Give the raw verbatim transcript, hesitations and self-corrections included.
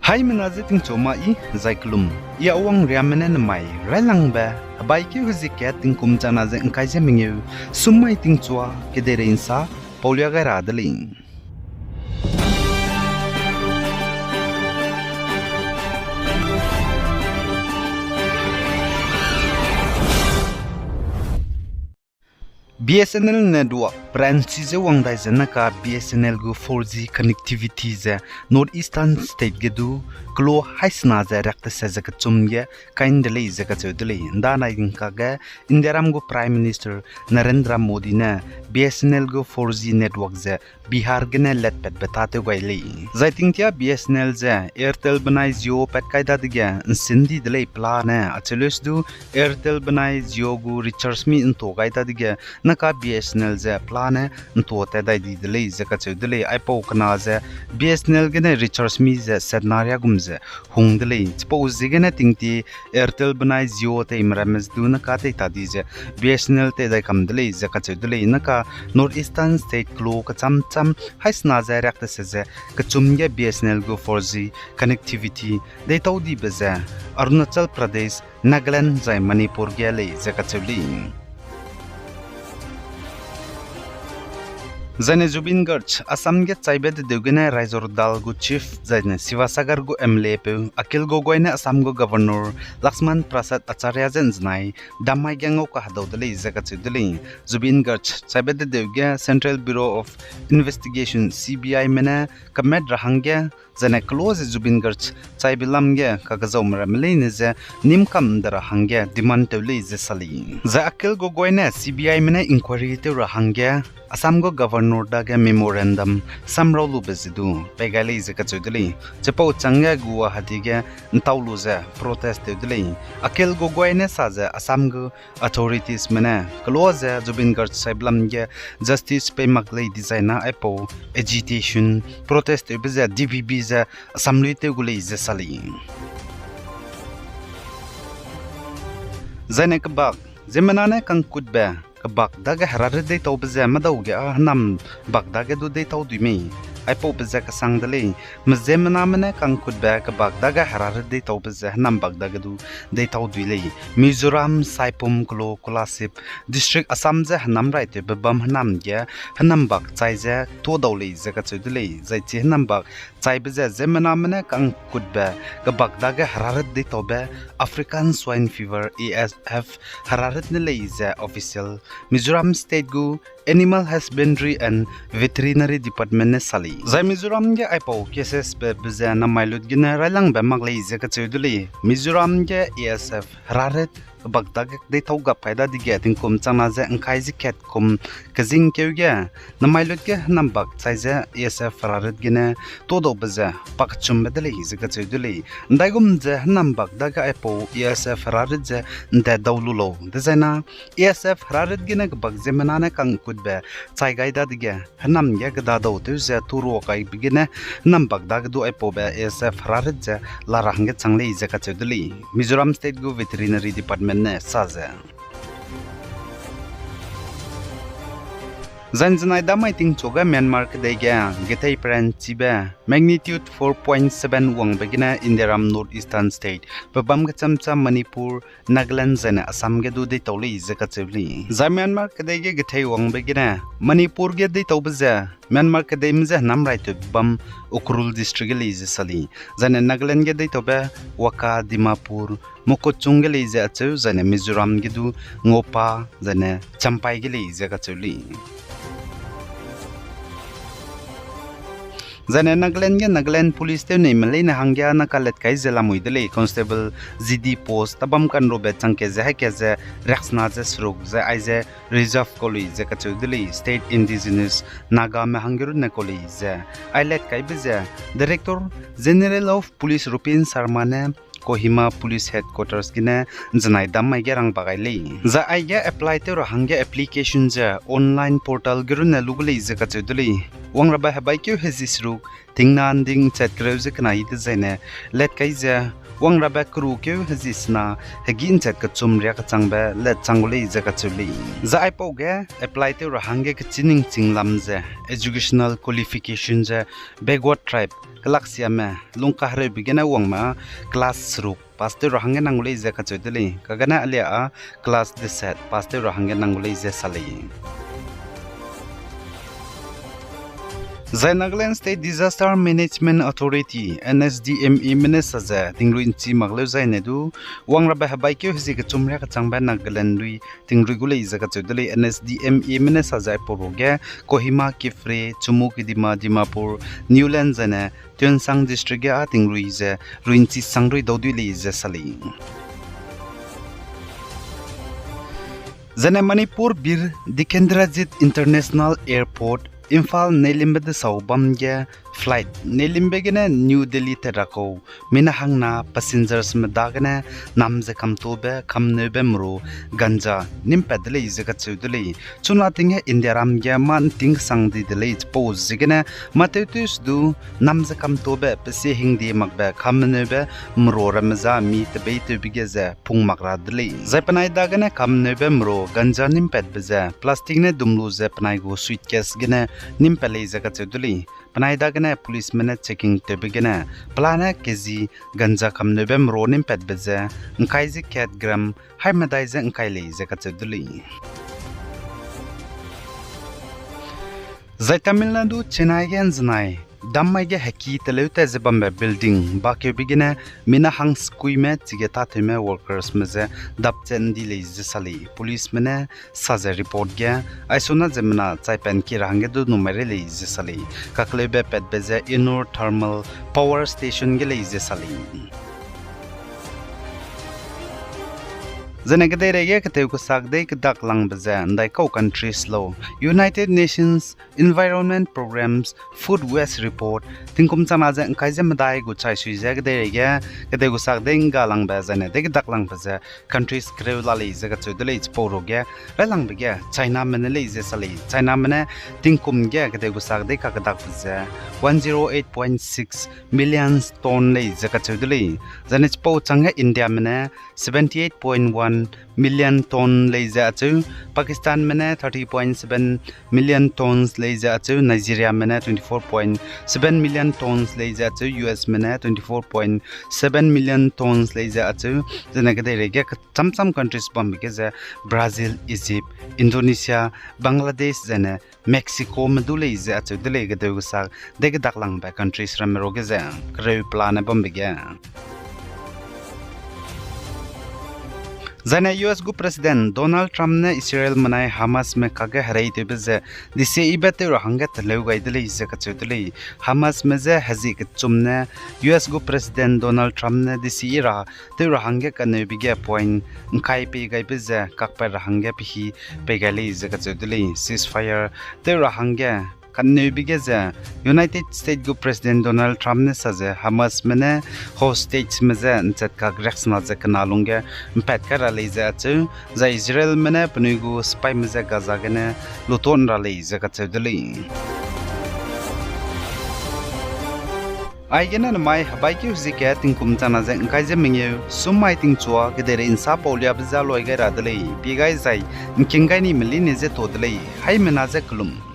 Haimena ze tingchu ma i, zai kelum. I Awang Riame ne nemai railangbe hebaikeu hezie kat tingkum chana ze ngkai ze mengeu, summai tingchua kedeirei nsa paulia gai ra de lei. B S N L network peranchi ze wang dai ze naka B S N L gu four G connectivity ze North Eastern State ge du kelo haisena ze riak tese ze kechum ge kain de lei ze kacheu de lei. Ndanai dingka ge Indiaram gu Prime Minister Narendra Modi ne B S N L gu four G network ze Bihar gene letpatbe tâtew gai lei. Zai tingtia B S N L ze Airtel benai Jio pat kai dadege nsin di de lei pelane acheu leuse du Airtel benai Jio gu recharge mi nta gai dadege naka B S N L ze pelane nta tat dai di de lei ze kacheu de lei. Aipau kena ze B S N L gene recharge mi ze satna riagum ze hung de lei. Chipau ziegene tingti Airtel benai Jio teime ramme ze du naka tei ta di ze B S N L tei dai kam de lei ze kacheu de lei. Naka North Eastern State kelo kecham cham haisena ze riak tese ze kechum ge B S N L gu four G connectivity deitau dibe ze Arunachal Pradesh, Nagaland zai Manipur ge lei ze kacheu lei. Zaine Zubeen Garg, Assam ge chaibe dedeu gene Raizor Dal gu chief, zaine Sivasagar gu M L A peu Akhil Gogoi ne Assam gu Governor Laxman Prasad Acharya ze nzenai dammai ge ngau kahedau de lei ze kacheu de lei. Zubeen Garg chaibe dedeu ge Central Bureau of Investigation, C B I me ne kamat ra hangge, zaine kelo ze Zubeen Garg chaibe lam ge kakezaume ramme leine ze nîmkam de ra hangge demand tew lei ze sa lei. Zai Akhil Gogoi ne C B I me ne inquiry tew ra hangge Assam gu Governor dage memorandum samrau lube ze du pei gai lei ze kacheu de lei. Chipau changge Guwahati ge ntau lu ze protest tew de lei. Akhil Gogoi ne sa ze Assam gu authorities me ne kelo ze Zubeen Garg chaibe lam ge justice pei mak lei dizai na aipau agitation, protest tewbe ze D V B ze Assam lui tew gu lei ze sa lei. Zaine kebak, ziemmena ne kangkutbe kebak dage herarit deitaube ze medau ge â hênam bak dage du deitau dui mei, aipaube ze kesang de lei. Ziemmename ne kangkutbe kebak dage herarit deitaube ze hênam bak dage du deitau dui lei. Mizoram, Saipum, Kulo, Kolasib District, Assam ze hênam raitewbe bam hênam ge hênam bak chai ze tuâ dau lei ze kacheu de lei. Zai chi hênam bak chaibe ze ziemmename ne kangkutbe kebak dage herarit deitaube African Swine Fever, A S F, herarit ne lei ze official Mizoram State gu Animal Husbandry and Veterinary Department ne sa lei. Zai Mizoram ge aipau cases be be ze namai lut gene railangbe mak lei ze kacheu de lei. Mizoram ge A S F herarit kebak dage deitau gap kai dadege tingkum changna ze ngkai ze kat kum kezingkeu ge namai lut ge hênam bak chai ze A S F herarit gene tuâ daube ze pakechumbe de lei ze kacheu de lei. Ndaigum ze hênam bak dage aipau A S F herarit ze ntat dau lu lau dezai na A S F herarit gene kebak ziemmena ne kangkutbe chai gai dadege hênam ge kedadau tew ze tuâ rua kaibe gene hênam bak dage du aipaube A S F herarit ze la ra hangge chang lei ze kacheu de lei. Mizoram State gu Veterinary Department ne sa ze Zai nzenai damai tingchuge Myanmar kedei ge gethei peranchibe magnitude four point seven wangbe gene Indiaram North Eastern State pebâm gecham cham Manipur, Nagaland zaine Assam ge du deitau lei ze kacheu lei. Zai Myanmar kedei ge gethei wangbe gene Manipur ge deitaube ze Myanmar kedeime je hênam raitewbe bam Ukhrul District ge lei ze sa lei. Zaine Nagaland ge deitaube Wokha, Dimapur, Mokokchung ge lei ze acheu, zaine Mizoram ge du Ngopa, zaine Champhai ge lei ze kacheu lei. Zaine Nagaland ge Nagaland Police tew neime leine hangge na kalet kai ze lamui de lei. Constable G D post tabam kanrobe changke ze haike ze riaksena ze seruk ze aize reserve kau lei ze kacheu de lei. State Indigenous Nagame hangge runne kau lei ze ai let kaibe ze Director General of Police Rupin Sharma ne Kohima Police Headquarters gene nzenai dam mai ge rang ba gai lei. Zai aige apply tew ra hangge application ze online portal ge runne lu gu lei ze kacheu de lei. Wangrabe hebaikeu hezi seruk tingna ’nding ’nchat kereu ze kena yi dezaine, let kai ze, wang rabe keru keu hezi sena, hegî ’nchat kechum riâ kechangbe let chang gu lei ze kacheu lei. Zai aipau ge apply tew ra hangge kechiningching lam ze, educational qualification ze, backward tribe, kelaksiame, lungkahereube gene wangme, class seruk pass tew ra hangge nang gu lei ze kacheu de lei, kagane alia â class deset pass tew ra hangge nang gu lei ze sa lei. Zai Nagaland State Disaster Management Authority, N S D M A me ne sa ze tingrui ’nchi mak leu zaine du, wang rabe hebaikeu hezi kechum riâ kechangbe Nagaland lui tingrui gu lei ze kacheu de lei. N S D M A me ne sa ze aipau ruage, Kohima, Kiphire, Chumoukedima, Dimapur, Niuland zaine, Tuensang District ge â tingrui ze, rui ’nchi sangrui dau dui lei ze sa lei. Zaine Manipur Bir Tikendrajit International Airport, Imphal neilimbe desau bam ge flight neilimbe gene New Delhi tat ra kau, mina hangna passengers me dagene nam ze kamtobe kamneube meru ganja nîmpat de lei ze kacheu de lei. Chuna ting ge Indiaram ge mâ ’nting kesang di de lei chipau ziegene mâ tewtew se du nam ze kamtobe pesie hingdie makbe kamneube meru ramme za mi tebeitewbe ge ze pung mak ra de lei. Zai penai dagene kamneube meru ganja nîmpatbe ze plastic ne dum lu ze penai gu suitcase gene nîmpat lei ze kacheu de lei. Penai dagene policeme ne checking tewbe gene pelane kezi ganja kamneube meru nîmpatbe ze ’ngkai ze kat gram haimedai ze ’ngkai lei ze kacheu de lei. Zai Tamil Nadu Chennai ge ’nzenai dam mai ge heki teleu tat ze bambe building bakeube gene mina hang sekuime chige tâtewme workersme ze dapchat ’ndi lei ze sa lei. Policeme ne sa ze report ge, aisuna ze mina chaipat ’ngki ra hangge du numai rei lei ze sa lei. Kakleube patbe ze Ennur Thermal Power Station ge lei ze sa lei. Zene kedeirei ge ketew kesak dei kedaklangbe ze ’ndaikau countries lau, United Nations Environment Programme's Food Waste Report, tingkum changna ze ’ngkai ze medai gu chai sui ze kedeirei ge ketew kesak dei ’nggalangbe zaine dei kedaklangbe ze countries kereu la lei ze kacheu de lei chipau ruage, railangbe ge Chiname ne lei ze sa lei. Chiname ne tingkum ge ketew kesak dei kakedakbe ze one zero eight point six million ton lei ze kacheu de lei. Zaine chipau changge Indiame ne seventy eight point one million ton lei ze acheu, Pakistanme ne thirty point seven million tons lei ze acheu, Nigeriame ne twenty four point seven million tons lei ze acheu, U S me ne twenty four point seven million tons lei ze acheu, zene kedeirei ge kecham cham countries bambe ge ze Brazil, Egypt, Indonesia, Bangladesh zene Mexicome du lei ze acheu de lei ketew kesak dei kedaklangbe countries ramme ruage ze kereu pelane bambe ge. Zaine U S gu President Donald Trump ne Israel menai Hamasme kakge hereitewbe ze desiyibe tew ra hangge teleu gai de lei ze kacheu de lei. Hamasme je hezie kechum ne U S gu President Donald Trump ne desiyi ra tew ra hangge kaneube ge point ’ngkai pei gaibe ze kakpat ra hangge pehî pei gai lei ze kacheu de lei. Ceasefire tew ra hangge kaneube ge ze United States gu President Donald Trump ne sa ze Hamasme ne hostagesme je ’nchat kak riaksena ze kena lungge ’mpat kai ra lei ze acheu, zai Israelme ne penui gu sipaime je Gaza gene luton ra lei ze kacheu de lei. Aigene nemai hebaikeu hezie ge tingkum changna ze ’ngkai ze mengeu, sum mai tingchua kedeirei ’nsa pauliabe ze loi gai ra de lei, pie gai zai ’ngking gai nime leine je to de lei, haimena je kelum.